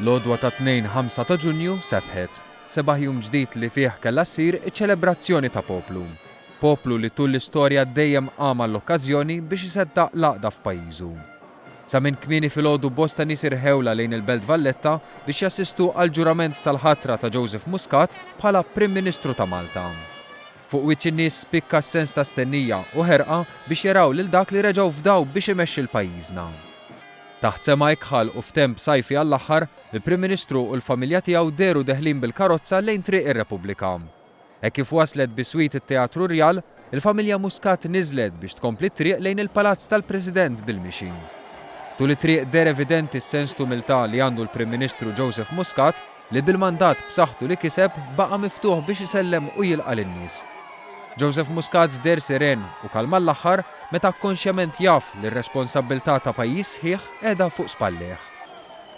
L-għodwa tat-Tnejn 5 ta' Ġunju sebħet. Sebaħ jum ġdid li fih kellha ssir iċ-ċelebrazzjoni ta' poplu. Poplu li tul l-istorja dejjem qam għall-okkażjoni biex iseddaq l-għaqda f'pajjiżu. Sa minn kmieni filgħodu bosta nies irħewlha lejn il-Belt Valletta biex jassistu għall-ġurament tal-ħatra ta' Joseph Muscat bħala Prim Ministru ta' Malta. Fuq wiċċ in-nies spikka s-sens ta' stennija u ħerqa biex jaraw lil dak li reġgħu fdaw biex imexxi 'l pajjiżna. Taħt sema ikħal u f'temp sajfi għall-aħħar, il-Prim Ministru u l-familja tiegħu dehru deħlin bil-karozza lejn Triq ir-Repubblika. Hekk kif waslet biswit it-Teatru Rjal, il-familja Muscat niżlet biex tkompli t-triq lejn il-Palazz tal-President bil-mixi. Tul it-triq deher evidenti s-sens t'umiltà li għandu l-Prim Ministru Joseph Muscat li bil-mandat b'saħħtu li kiseb baqa' miftuħ biex isellem u jilqa' lin-nies. Joseph Muscat deher seren u kalm għall-aħħar meta konxjament jaf li r-responsabbiltà ta' pajjiż sħiħ qiegħda fuq spallejh.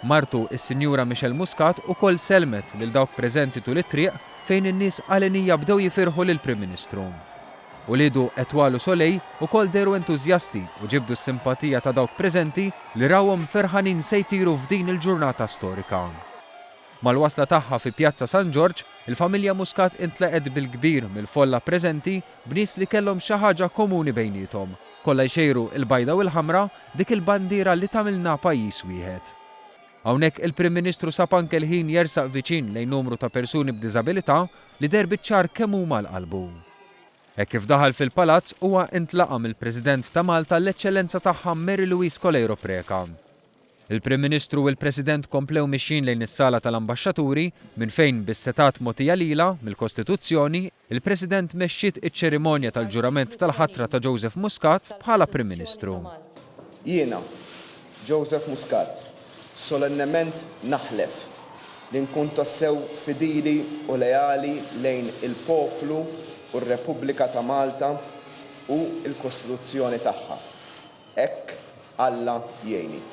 Martu, is-Sinjura Michelle Muscat ukoll sellmet lil dawk preżenti tul it-triq fejn in-nies għalenija bdew jifirħu lill-Prim Ministru. Uliedu Etoile u Soleil ukoll dehru entużjasti u ġibdu s-simpatija ta' dawk preżenti li rawhom ferħanin se jtiru f'din il-ġurnata storika. Mal-wasla tagħha fi Pjazza San Ġorġ, il-familja Muscat intlaqgħet bil-kbir mill-folla preżenti b'nies li kellhom xi ħaġa komuni bejniethom, kollha jxejru l-bajda u l-ħamra, dik il-bandiera li tagħmilna pajjiż wieħed. Hawnhekk il-Prim Ministru sab anke l-ħin jersaq viċin lejn numru ta' persuni b'diżabilità li deher biċ-ċar kemm huma għal qalbu. Hekk kif daħal fil-Palazz huwa intlaqa' mill-President ta' Malta l-Eċċellenza Tagħha Mary Louise Coleiro Preca. Il-Prim Ministru u l-President komplew mixjin lejn is-Sala tal-Ambaxxaturi minn fejn bis-setgħat mogħtija lilha mill-Kostituzzjoni, il-President mexxiet iċ-ċerimonja tal-ġurament tal-ħatra ta' Joseph Muscat bħala Prim Ministru. Jiena, Joseph Muscat, solennement naħlef li nkun tassew fidili u leali lejn il-poplu u r-Repubblika ta' Malta u l-Kostituzzjoni tagħha. Hekk Alla jgħinni.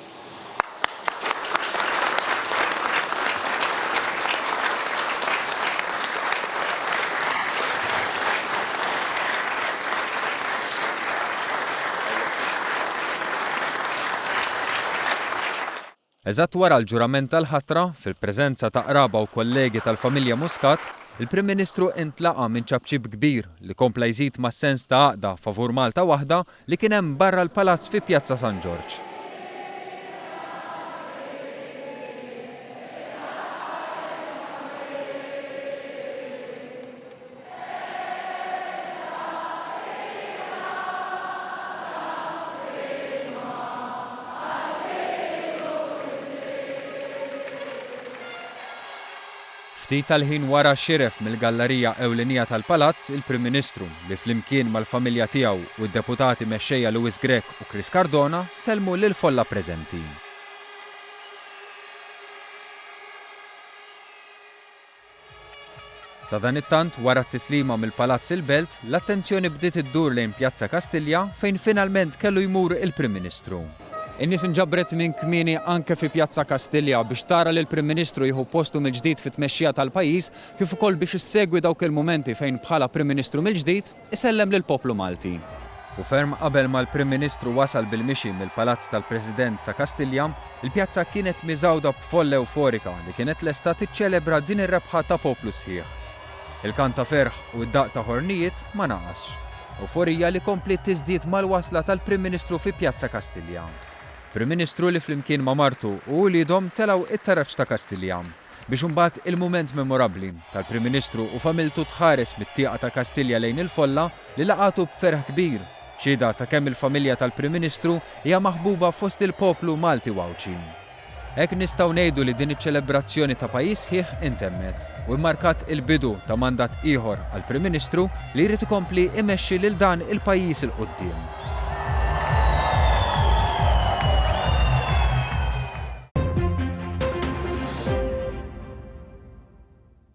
Eżatt wara l-ġurament tal-ħatra, fil-preżenza ta' qraba u kollegi tal-familja Muscat, il-Prim Ministru intlaqa' minn ċapċip kbir li kompla jżid mas-sens ta' għaqda favur Malta waħda li kien hemm barra l-Palazz fi Pjazza San Ġorġ. Ftit tal-ħin wara xiref mill-gallarija ewlenija tal-Palazz il-Prim Ministru li flimkien mal-familja tiegħu u d-Deputati Mexxejja Louis Grech u Chris Cardona sellmu lill-folla preżenti. Sadanittant, wara t-tislima mill-Palazz il-Belt, l-attenzjoni bdiet iddur lejn Pjazza Kastilja fejn finalment kellu jmur il-Prim Ministru. In-nies inġabret minn kmieni anke fi Pjazza Kastilja biex tara lill-Prim Ministru jieħu postu mill-ġdid fit-tmexxija tal-pajjiż kif ukoll biex issegwi dawk il-mumenti fejn bħala Prim Ministru mill-ġdid isellem lill-poplu Malti. U ferm qabel ma l-Prim Ministru wasal bil-mixi mill-Palazz tal-President sa Kastilja, il-pjazza kienet miżgħuda b'folla ewforika li kienet lesta tiċċelebra din ir-rebħa ta' poplu sħiħ. Il-kant ta' ferħ u d-daqq ta' ħornijiet ma naqasx. Ewforija li kompliet tiżdied mal-wasla tal-Prim Ministru fi Pjazza Kastilja. Prim Ministru li flimkien ma' martu u uliedhom telgħu it-taraġ ta' Kastilja. Biex imbagħad il-mument memorabbli tal-Prim Ministru u familtu tħares mit-tieqa ta' Kastilja lejn il-folla li laqgħatu b'ferħ kbir, xhieda ta' kemm il-familja tal-Prim Ministru hija maħbuba fost il-poplu Malti u Għawdxi. Hekk nistgħu ngħidu li din iċ-ċelebrazzjoni ta' pajjiż sħiħ intemmet u mmarkat il-bidu ta' mandat ieħor għall-Prim Ministru li jrid ikompli imexxi lil dan il-pajjiż 'il quddiem.